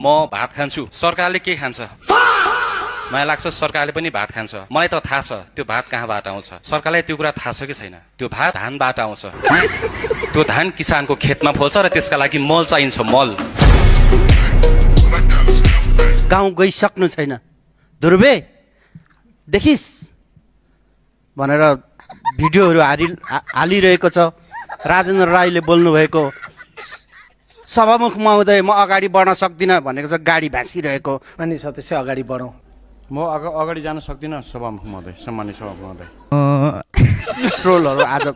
म भात खान्छु सरकारले के खान्छ मलाई लाग्छ सरकारले पनि भात खान्छ मलाई त थाहा छ त्यो भात कहाँबाट आउँछ सरकारलाई त्यो कुरा थाहा छ कि छैन त्यो भात धानबाट आउँछ त्यो धान किसानको खेतमा फल्छ र त्यसका लागि मल चाहिन्छ मल गाउँ गइसक्नु छैन ध्रुवे देखिस् भनेर भिडियोहरू हालिरहेको छ राजेन्द्र राईले बोल्नु भएको सभामुख महोदय म अगाडि बढ्न सक्दिनँ भनेको छ गाडी भाँसिरहेको अनि सदस्य अगाडि बढौँ म अगाडि जान सक्दिनँ सभामुख महोदय सम्मानित सभामुख महोदय ट्रोलहरू आज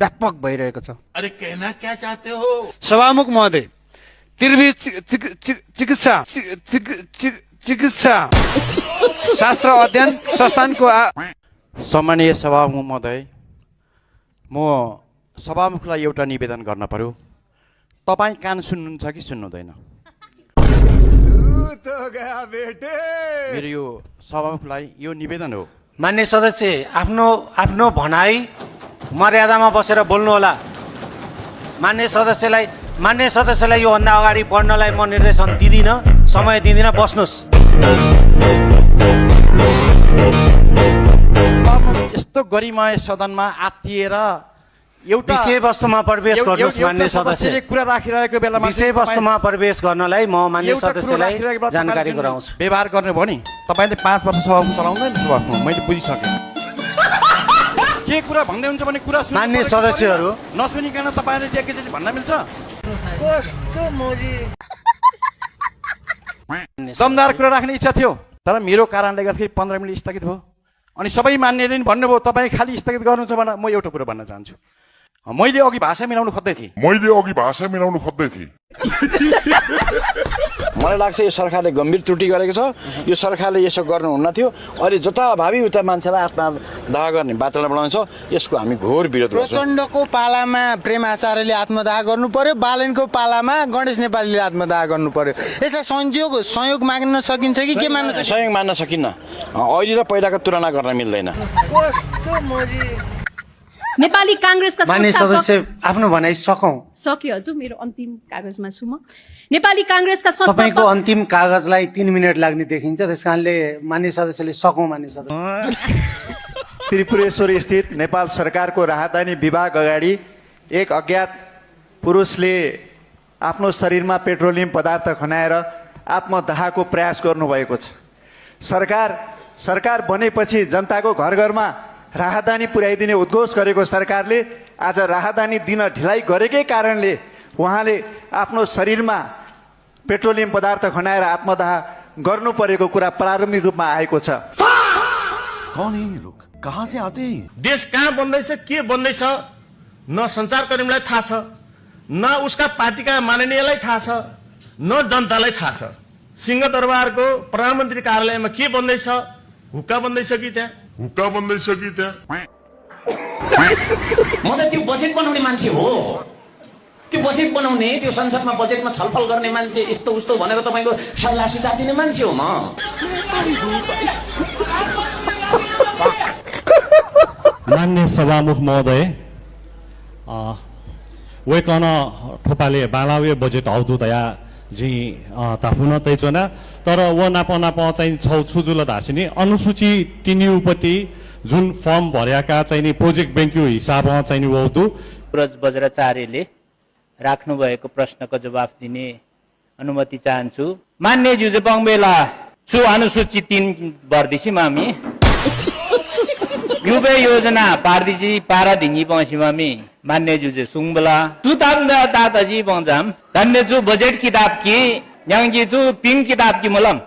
व्यापक भइरहेको छ अरे कहना क्या चाहते हो सभामुख महोदय त्रिवी चिकित्सा चिकित्सा शास्त्र अध्ययन संस्थानको सम्मानीय सभामुख महोदय म सभामुखलाई एउटा निवेदन गर्न पर्यो तपाईँ कान सुन्नुहुन्छ कि सुन्नुहुँदैन मेरो यो सभामुखलाई यो निवेदन हो मान्य सदस्य आफ्नो भनाइ मर्यादामा बसेर बोल्नु होला मान्य सदस्यलाई योभन्दा अगाडि बढ्नलाई म निर्देशन दिदिनँ समय दिदिनँ बस्नुहोस् यस्तो गरिमाय सदनमा आत्तिएर एउटा विषयवस्तुमा प्रवेश गर्नुहोस् मान्य सदस्य कुरा राखिरहेको बेलामा विषयवस्तुमा प्रवेश गर्नलाई म मान्य सदस्यलाई जानकारी गराउँछु व्यवहार गर्ने भयो नि तपाईँले 5 वर्ष सभामुख चलाउँदैन सभामुख मैले बुझिसकेँ के कुरा भन्दै हुन्छ भने कुरा मान्य सदस्यहरू नसुनिकन तपाईँले जे के भन्न मिल्छ दमदार कुरा राख्ने इच्छा थियो तर मेरो कारणले गर्दाखेरि 15 मिनट स्थगित भयो अनि सबै मान्यले नि भन्नुभयो तपाईँ खालि स्थगित गर्नुहुन्छ भने म एउटा कुरा भन्न चाहन्छु मैले अघि भाषा मिलाउनु खोज्दै थिएँ मलाई लाग्छ यो सरकारले गम्भीर त्रुटि गरेको छ यो सरकारले यसो गर्नुहुन्न थियो अहिले जताभावी उता मान्छेलाई आत्मदाह गर्ने वातावरण बनाउँछ यसको हामी घोर विरोध गर्छौँ प्रचण्डको पालामा प्रेम आचार्यले आत्मदाह गर्नु पर्यो बालनको पालामा गणेश नेपालीले आत्मदाह गर्नु पर्यो यसलाई संयोग माग्न सकिन्छ कि के मान्न सहयोग मान्न सकिन्न अहिले र पहिलाको तुलना गर्न मिल्दैन नेपाली कांग्रेसका मान्य सदस्य आफ्नो भनाइ सक्यो हजुर मेरो अन्तिम कागजमा छु म नेपाली कांग्रेसका तपाईको अन्तिम कागजलाई 3 मिनेट लाग्ने देखिन्छ त्यसकारणले मान्य सदस्यले सकौं मान्य सदस्य त्रिपुरेश्वर स्थित नेपाल सरकारको राहदानी विभाग अगाडि एक अज्ञात पुरुषले आफ्नो शरीरमा पेट्रोलियम पदार्थ खनाएर आत्मदाहको प्रयास गर्नुभएको छ सरकार बनेपछि जनताको घर घरमा राहदानी पुर्याइदिने उद्घोष गरेको सरकारले आज राहदानी दिन ढिलाइ गरेकै कारणले उहाँले आफ्नो शरीरमा पेट्रोलियम पदार्थ खनाएर आत्मदाह गर्नु परेको कुरा प्रारम्भिक रूपमा आएको छ कौन है ये लोग कहाँ से आते हैं देश कहाँ बन्दैछ के बन्दैछ न सञ्चारकर्मीलाई थाहा छ न उसका पार्टीका माननीयलाई थाहा छ न जनतालाई थाहा छ सिंहदरबारको प्रधानमन्त्री कार्यालयमा के बन्दैछ हुक्का बन्दैछ कि त्यहाँ म त त्यो बजेट बनाउने मान्छे हो त्यो बजेट बनाउने त्यो संसदमा बजेटमा छलफल गर्ने मान्छे यस्तो उस्तो भनेर तपाईको सल्लाह सुझाव दिने मान्छे हो म मान्य सभामुख महोदय वेकन ठोपाले बालावे बजेट औदुतया जी ताफुन तैचोना तर व नाप चाहिँ छौ छुजुल धासिनी अनुसूची तिनिउपति जुन फर्म भर्याका चाहिँ प्रोजेक्ट ब्याङ्कको हिसाबमा चाहिँ वौदु ब्रज बज्राचार्यले राख्नु भएको प्रश्नको जवाफ दिने अनुमति चाहन्छु मान्य जुजे बङ्बेला छु अनुसूची 3 भर्दिसी मामी युबे योजना पार्दिसी पाराधिङी पहुँची मामी मान्य जुजे सुङबला तुताङ दादाजी बङ्जाम धन्य जु बजेट किताब की यांगी जु पिङ किताब की मलम